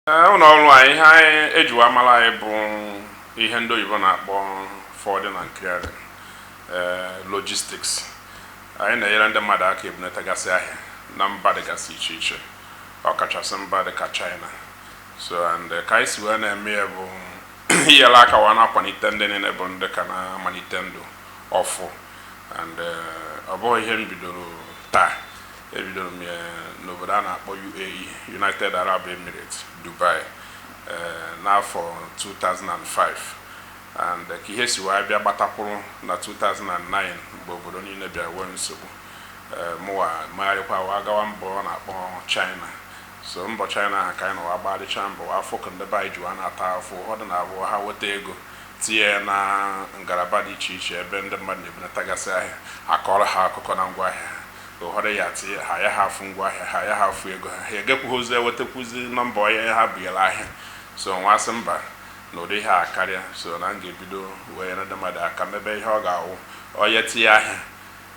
Ee, ụlọ ọrụ anyị, ihe anyị ejiwa mara anyị bụ ihe ndị oyibo na-akpọ forwarding and clearing, logistics. Anyị na-enyere ndị mmadụ aka ebunatagasị ahịa na mba dịgasị iche iche, ọkachasị mba dịka China. So and ka anyị si wee na-eme ya bụ inyere aka wa na-akwalite ndị niile bụ ndị ka na-amalite ndụ ọfụ. And ọ bụghị ihe m bidoro taa. Ebidoro m ya n'obodo a na-akpọ UAE, United Arab Emirates, Dubai, n'afọ 2005. And ka ihe si wee bịa gbatakwuru na 2009, mgbe obodo niile bịa nwee nsogbu, mụwa megharịkwa wa gawa mbọ ọ na-akpọ China. So mbọ China ahụ ka anyị nọ wa gbarịcha mbọ afọ ka ndị be anyị ji wa na-ata afụ. Ụfọdụ na-abụ ha weta ego tinye na ngalaba dị iche iche ebe ndị mmadụ na-ebunatagasị ahịa, akọrọ ha akụkọ na ngwaahịa ha. Ụfọdụ ya tinye ha ya, ha afụ ngwaahịa ha ya, ha afụ ego ha, ha egekwughịzi ewetakwuzi nọmba onye ha bunyere ahịa. So nwasị mba na ụdị ihe a karịa, so na m ga-ebido wee nyere ndị mmadụ aka mebe ihe ọ ga-awụ onye tinye ahịa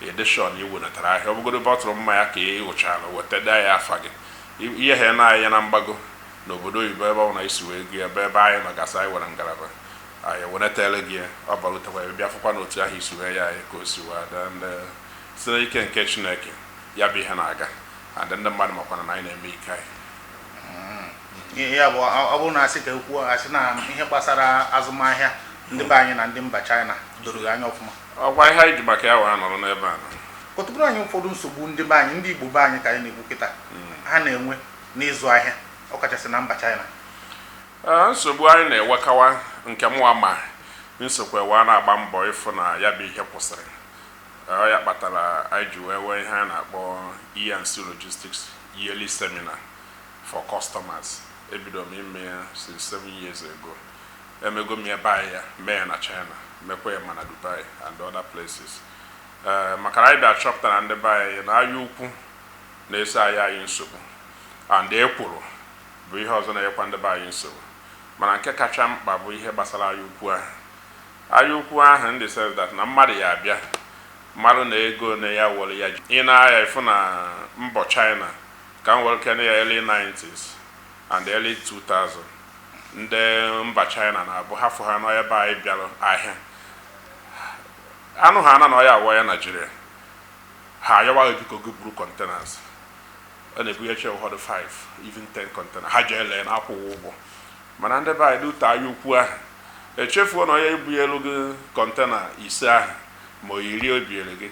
edishọn iwenatara ahịa. Ọ bụgodo bọtụlụ mmanya ka ị hụchara, weta dee ya afa gị, ihe ha na-anya na mgbago n'obodo oyibo, ebe ọ na isi wee gị ebe anyị nọgasị, anyị nwere ngalaba anyị wenetara gị ya, ọ barutekwa ya, bịa fụkwa n'otu ahụ isi wee ya anyị ka o si wee daa. Ndị site n'ike nke Chineke, ya bụ ihe na-aga adị, ndị mmadụ makwana na anyị na-eme ike anyị. Ihe ya bụ, ọ bụrụ na asị ka ekwuo, asị na ihe gbasara azụmahịa ndị be anyị na ndị mba China doro gị anya ọfụma. Ọgwa ihe anyị ji maka ya wee nọrọ n'ebe a nọ. Kọtụbụrụ anyị ụfọdụ nsogbu ndị be anyị, ndị Igbo be anyị ka anyị na-ekwu kịta, ha na-enwe n'ịzụ ahịa, ọkachasị na mba China. Ee, nsogbu anyị na-enwekawa, nke mụnwa ma nsokwe wa na-agba mbọ ịfụ na ya bụ ihe kwụsịrị. Ọ ya kpatara anyị ji wee nwee ihe a na-akpọ E&C Logistics Yearly Seminar for customers. Ebido m ime ya since 7 years ago. Emego m ya ebe anyị, ya mee ya na China, mekwa ya ma na Dubai and other places. Ee, maka na anyị bịa chọpụtara ndị be anyị na anya ukwu na-eso anyị nsogbu, and ekworo bụ ihe ọzọ na-enyekwa ndị be anyị nsogbu. Mana nke kacha mkpa bụ ihe gbasara anya ukwu ahụ. Anya ukwu ahụ ndị says that na mmadụ ya abịa mmadụ na ego na ya were ya ị na-aya ịfụ na mbọ China ka m were kene ya, early 90s and early 2000, ndị mba China na-abụ ha fụ ha n'ebe anyị bịara ahịa, anụ ha ana na ọya awọ ya Naijiria, ha ayọwaghị, "Biko, gị buru containers." Ọ na-ebunyecha ụfọdụ 5, even 10 container, ha jee lee na-akwụghị ụgwọ. Mana ndị be anyị dute anya ukwu ahụ, echefuo na onye ebu elu gị container 5 ahụ ma o 10 o biere gị,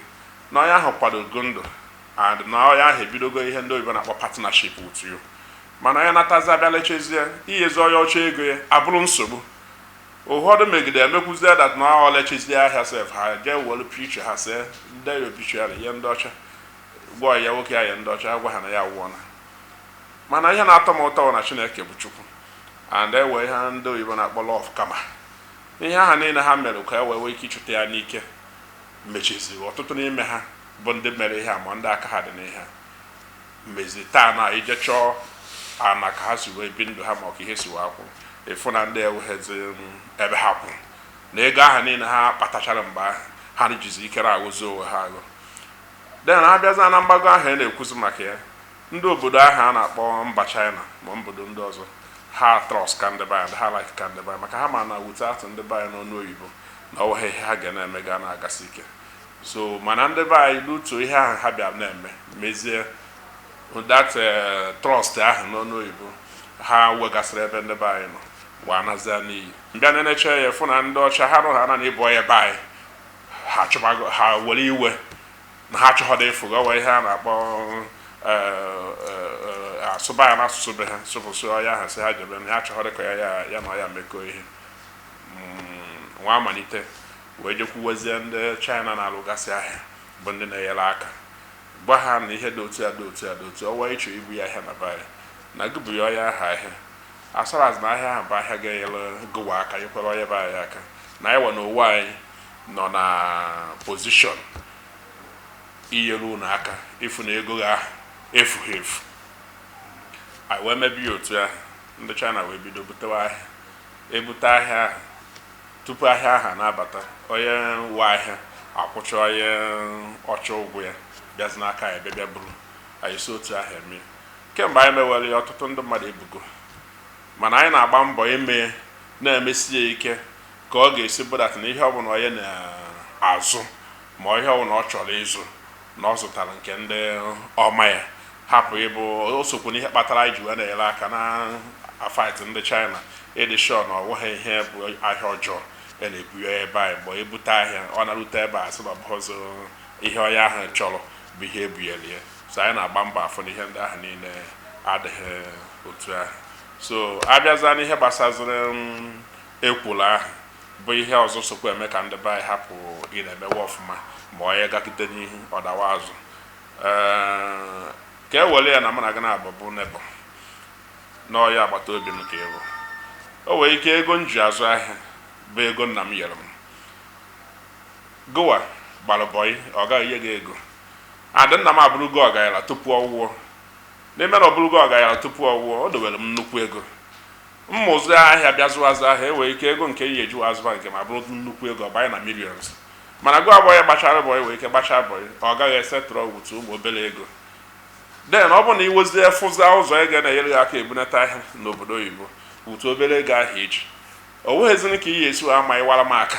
na onye ahụ kwadogo ndụ, and na onye ahụ ebidogo ihe ndị oyibo na-akpọ partnership with you. Mana onye natazi abịa lechezie iyezi onye ọcha ego ya abụrụ nsogbu. Ụfọdụ megide emekwuzie that na ọ lechezie ahịa sef, ha jee were picture ha see ndị ya obituary ihe ndị ọcha gwa ya nwoke ya ndị ọcha gwa ha na ya nwụọna. Mana ihe na-atọ m ụtọ bụ na Chineke bụ Chukwu, and ewe ihe ndị oyibo na-akpọ law of karma. Ihe aha niile ha mere ka e wee nwee ike ịchụta ya n'ike mechiziri ọtụtụ n'ime ha bụ ndị mere ihe a, ma ndị aka ha dị n'ihe a mezi taa na ije chọọ ana ka ha si wee bi ndụ ha, ma ọ ka ihe si wee kwụ ịfụ na ndị ewughezi ebe ha kwụ na ego ahụ niile ha kpatachara mgbe ahụ ha jizi ikere aghụzi onwe ha aghụ. Then abịaza na mgbago ahụ a na-ekwuzi maka ya, ndị obodo ahụ a na-akpọ mba China ma obodo ndị ọzọ, ha trust ka ndị be anyị, ha like ka ndị be anyị, maka ha ma na without ndị be anyị n'ọnụ oyibo na ọ nweghị ihe ha ga na-eme ga na-agasi ike. So mana ndị be anyị n'otu ihe ahụ ha bịara na-eme mezie that trust ahụ n'ọnụ oyibo ha wegasịrị ebe ndị be anyị nọ wee anazia n'iyi. Mbịa na-eneche ya, fụ na ndị ọcha ha nọ ha na ịbụ onye be anyị, ha chụbago ha were iwe na ha chọghọdụ ịfụ gọwa ihe a na-akpọ asụba ya n'asụsụ be ha, sụpụsụ ọya ahụ, sị ha jebe na ya chọghọdụ ka ya ya na ya mekọọ ihe. Nwa amalite wee jekwuwezie ndị China na-alụgasị ahịa, bụ ndị na-enyere aka, gwa ha na ihe dị otu ya, dị otu ya, dị otu ọwa ịchọ ibu ya ahịa na be anyị, na gị bụ ya ọya ahụ ahịa, as far as na ahịa ahụ bụ ahịa ga-enyere gụwa aka, nyekwara onye be anyị aka, na anyị nwe na ụwa anyị nọ na position inyere unu aka ịfụ na ego ahụ efughị efu. Anyị wee mebi ya otu ahụ. Ndị China wee bido butewa ahịa, ebute ahịa ahụ. Tupu ahịa ahụ na-abata, onye nwe ahịa akwụcha onye ọcha ụgwọ ya, bịazi n'aka ya bịa bịa buru. Anyị si otu ahụ eme. Kemgbe anyị mewere ya, ọtụtụ ndị mmadụ ebugo. Mana anyị na-agba mbọ ime na-emesi ya ike ka ọ ga-esi bụdat na ihe ọbụla onye na-azụ, ma ihe ọbụla ọ chọrọ ịzụ, na ọ zụtara nke ndị ọma ya, hapụ ịbụ o sokwu n'ihe kpatara anyị ji wee na-enyere aka na afight ndị China, ịdị sure na ọ nweghị ihe bụ ahịa ọjọọ e na-ebunye ebe anyị. Mgbe ebute ahịa, ọ na-arute ebe a, sị na ọ bụghịzị ihe onye ahụ chọrọ bụ ihe ebunyere ya. So anyị na-agba mbọ afọ na ihe ndị ahụ niile adịghị otu ahụ. So abịazia n'ihe gbasaziri ekwulu ahụ, bụ ihe ọzọ sokwa eme ka ndị be anyị hapụ ị na-emewe ọfụma, ma onye gagide n'ihu, ọ dawa azụ. Ee, ka e were ya na mụ na gị na-abụ bụ neighbour n'ọya, agbata obi m ka ịbụ. O nwere ike ego m ji azụ ahịa bụ ego nna m nyere m. Gụwa gbara bọyị, ọ gaghị nye gị ego adị. Nna m abụrụgo ọgaranya tupu ọwụọ n'ime na ọbụrụgo ọgaranya tupu ọwụọ, o dobere m nnukwu ego mmụzụ ahịa, bịa zụọ azụ ahịa. Enwere ike ego nke ihe eji azụba nke ma bụrụ nnukwu ego, ọ banye na millions. Mana gụọ abụọ ya gbachara bọyị, nwere ike gbachaa bọyị, ọ gaghị esetụrụ wutu ụmụ obere ego. Then ọ bụrụ na iwezie fụza ụzọ ego na-enyere gị aka ebunata ahịa n'obodo oyibo, wutu obere ego ahụ iji o nweghịzini ka iyi esi ama ịwara m aka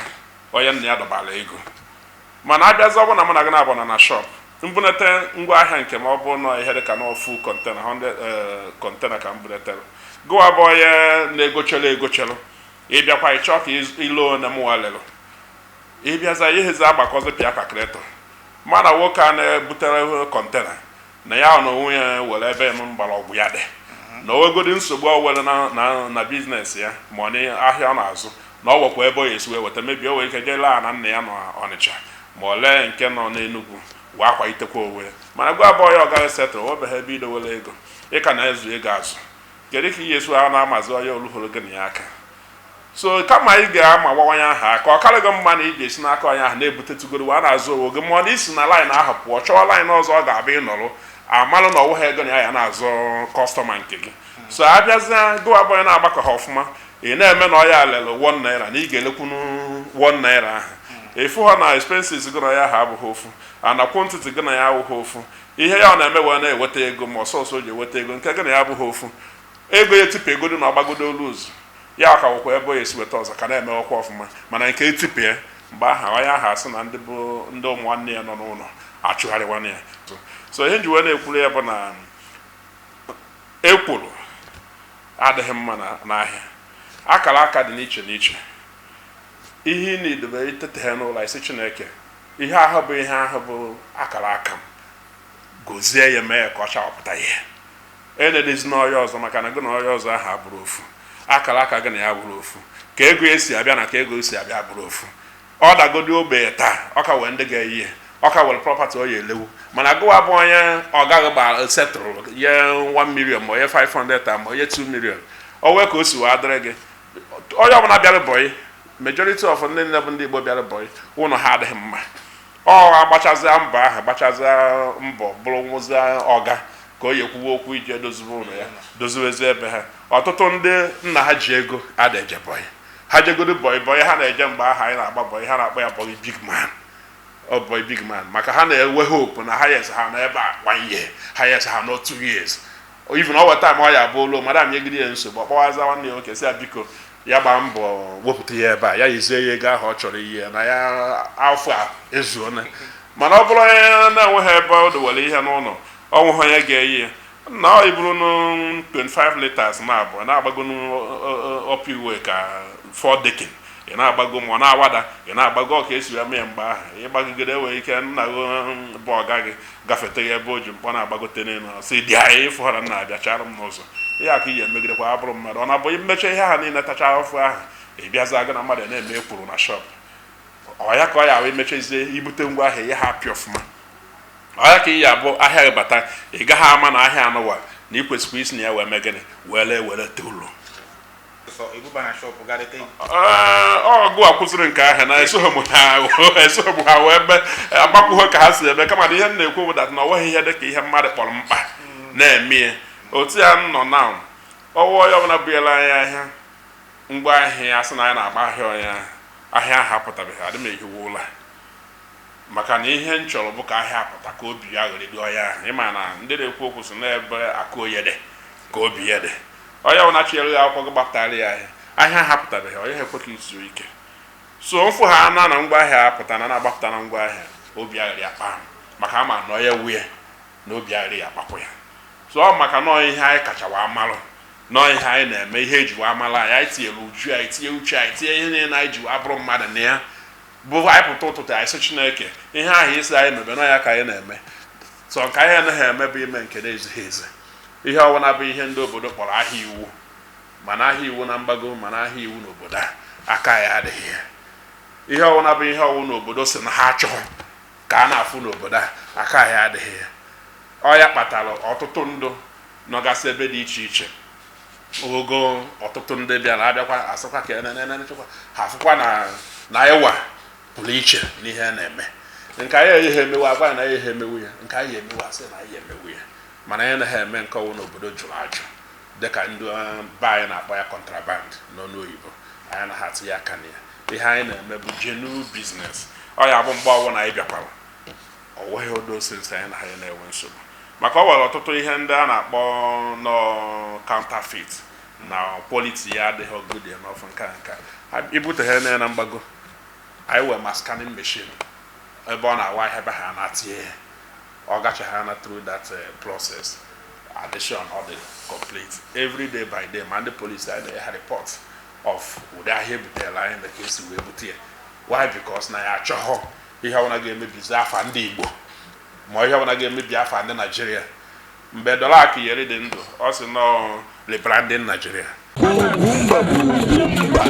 onye nna ya dọbara ego. Mana abịazi, ọ bụ na mụ na gị na-abụ na shop, mbunete ngwaahịa nke ma ọ bụ nọ ihe dịka n'ofu container, 100 container ka m bunetere, gụwa bụ onye na-egochelu egochelu, ịbịakwa ịchọ ka ile one m walelụ, ịbịaza ihezi agbakọzi, pịa calculator, mana nwoke a na-ebutere container na ya na onwe ya were ebe m mgbọrọgwụ ya dị na owegodi nsogbu o were na business ya, ma ọ na ahịa ọ na-azụ, na ọ nwekwa ebe ọ ga-esi wee weta. Mebie, o nwere ike jee laa na nna ya nọ Ọnịcha, ma ọ lee nke nọ n'Enugwu wee akwalitekwa onwe ya. Mana gwa abụọ ya, ọ gaghị setụrụ obeghị ebe idowere ego, ị ka na-ezu ego azụ. Kedu ka ihe esi a na-amazi onye oluhoro gị na ya aka? So kama ị ga-ama gbawanye aha ka ọ karị gị mma na ị ga-esi n'aka onye ahụ na-ebutetugoro wee na-azụ onwe gị, ma ọ na isi na line ahụ pụọ, chọọ line ọzọ ọ ga-abịa ịnọrụ, amalụ na ọwụghị ego na ya ya na-azụ customer nke gị. So abịazịa, gụwa bụ onye na-agbakọ ha ọfụma, ị na-eme na ọya lere 1 naira na ị ga-elekwunu 1 naira ahụ, ịfụ ha na expenses gị na ya ha abụghị ofu, ana quantity gị na ya abụghị ofu. Ihe ya ọ na-eme wee na-eweta ego, ma ọsọsọ o ji eweta ego nke gị na ya abụghị ofu. Ego ya etipụ ego dị na ọgbagodo olu ụzọ ya ka nwekwa ebe o esi weta ọzọ ka na-emewekwa ọfụma. Mana nke etipụ mgbe aha onye ahụ asị na ndị bụ ndị ụmụ nwanne ya nọ n'ụlọ achụgharịwana ya. So ihe nji wee na-ekwuru ya bụ na ekwuru adịghị mma n'ahịa. Akara aka dị n'iche n'iche. Ihe ị na-edobe iteteghe n'ụlọ isi Chineke, ihe ahụ bụ ihe ahụ bụ akara aka m, gozie ya, mee ya ka ọ chawapụta ihe. Enedezi n'ọya ọzọ, maka na gị na ọya ọzọ ahụ abụrụ ofu, akara aka gị na ya bụrụ ofu, ka ego esi abịa na ka ego esi abịa bụrụ ofu. Ọ dagodi ogbenye taa, ọ ka wee ndị ga-eyi ya, ọ ka were property ọ ya elewu. Mana gụwa bụ onye ọ gaghị gba setụrụ ye 1 million, ma onye 500, ma onye 2 million, o wee ka o si wee adịrị gị. Onye ọbụla bịara bọyị, majority of ndị nne bụ ndị Igbo bịara bọyị, ụlọ ha adịghị mma. Ọ agbachazịa mbọ ahụ, gbachazịa mbọ bụrụ nwụzịa ọga, ka o yekwuwe okwu iji edozibe ụlọ ya, doziwezi ebe ha. Ọtụtụ ndị nna ha ji ego ada eje bọyị. Ha jegodo bọyị, bọyị ha na-eje mgbe ahụ anyị na-agba bọyị, ha na-akpọ ya bọyị big man. Ọ bọyị big man maka ha na-enwe hope na ha yes ha na ebe a one year, ha yes ha no 2 years, even ọ weta ma ọ ya abụ olu madam nyegide ya nsogbu, ọ kpọwaza nwanne ya nwoke, sị ya biko, ya gbaa mbọ wepụta ya ebe a, ya yizie ya ego ahụ ọ chọrọ iyi na ya afọ a ezuona. Mana ọ bụrụ onye na-enweghị ebe o dowere ihe n'ụlọ, ọ nweghị onye ga-eyi ya na ọ iburu nụ 25 liters na abụọ na-agbago ọpụ iwe ka 4 decking, ị na-agbago ma ọ na-awada, ị na-agbago ọ ka esi wee mee mgbe ahụ ịgbagigide. Enwere ike nna gị bụ ọga gị gafete ya ebe o ji mkpọ na-agbagote n'elu, sị dị anyị ịfụghara nna abịachara m n'ụzọ ihe a ka ị ga-emegidekwa abụrụ mmadụ. Ọ na-abụ mmecha ihe ahụ niile, tacha afụ ahụ, ị bịaza gị na mmadụ na-eme ekwuru na shop. Ọ ya ka ọ ya wee mechazie ibute ngwa ahịa ya ha apịa ọfụma. Ọ ya ka ị ya abụ ahịa gị bata, ị gaghị ama na ahịa anụwa na ị kwesịrị isi na ya wee mee gịnị, wee lee were te ụlọ. Sọ ebuba na shop garịta. Ọgụ a kwụsịrị nke ahịa na esoghị m ha wee mee agbakwuo ka ha si eme. Kama na ihe m na-ekwu bụ that na ọ nweghị ihe dị ka ihe mmadụ kpọrọ mkpa na-eme ya. Otu ya m nọ na ọwụ onye ọbụla bunyere anyị ahịa ngwa ahịa ya, sị na anyị na-agba ahịa onye ahụ, ahịa ahụ apụtabeghị, adị m ehiwe ụlọ, maka na ihe m chọrọ bụ ka ahịa apụta, ka obi ya ghara dị onye ahụ. Ịma na ndị na-ekwu okwu si n'ebe akụ onye dị ka obi ya dị. Onye ọbụla chinyere ya akwụkwọ gị gbapụtara ya ahịa, ahịa ha pụtabeghị, onye ha ekwe ka izuo ike. So mfụ ha na na ngwaahịa apụta na na-agbapụta na ngwaahịa, obi aghịrị akpa m, maka ama na onye wuye na obi aghịrị ya akpakwa ya. So ọ maka nọọ ihe anyị kacha wa amalụ, nọọ ihe anyị na-eme, ihe eji wa amalụ anyị. Anyị tinyere uju anyị, tinye uche anyị, tinye ihe niile anyị ji wa bụrụ mmadụ na ya. Bụ anyị pụta ụtụtụ, anyị sị Chineke, ihe ahụ isi anyị mebe, nọ ya ka anyị na-eme. So nke anyị anaghị eme bụ ime nke na-ezighị ezi, ihe ọbụla bụ ihe ndị obodo kpọrọ ahịa iwu, mana ahịa iwu na mgbago, mana ahịa iwu n'obodo a, aka ya adịghị ya. Ihe ọbụla bụ ihe ọwụ n'obodo si na ha achọghị ka a na-afụ n'obodo a, aka ya adịghị ya. Ọ ya kpatara ọtụtụ ndụ nọgasị ebe dị iche iche, ogo ọtụtụ ndị bịara abịakwa, asịkwa ka enenenechekwa ha, afụkwa na ịwa pụrụ iche n'ihe a na-eme. Nke anyị eyighị emewu, agwa na anyị emewu ya. Nke anyị emewu, asị na anyị emewu ya. Mana anyị anaghị eme nke ọwụ n'obodo jụrụ ajụ, dịka ndị be anyị na-akpọ ya contraband n'ọnụ oyibo. Anyị anaghị atụ ya aka na ya. Ihe anyị na-eme bụ genuine business. Ọ ya bụ mgbe ọbụla anyị bịakwara, ọ nweghị odo sinsi anyị na ha na-enwe nsogbu, maka ọ nwere ọtụtụ ihe ndị a na-akpọ nọ counterfeit na quality ya adịghị good enough. Nke a nke a ibuteghe na ya na mgbago, anyị wee ma scanning machine ebe ọ na-awa ahịa ebe ha na-atinye ya, ọ gacha ha na through that process addition, ọ dị complete. Every day by day, ma ndị polisi anyị na-enye ha report of ụdị ahịa ebutere anyị na ka esi wee bute ya. Why? Because na ya achọghọ ihe ọbụla ga-emebizi afa ndị Igbo, ma ihe ọbụla ga-emebi afa ndị Naijiria. Mgbe Dọla Akịyeri dị ndụ, ọ sị nọọ rebranding Nigeria. Ugwumba bụ Ugwumba.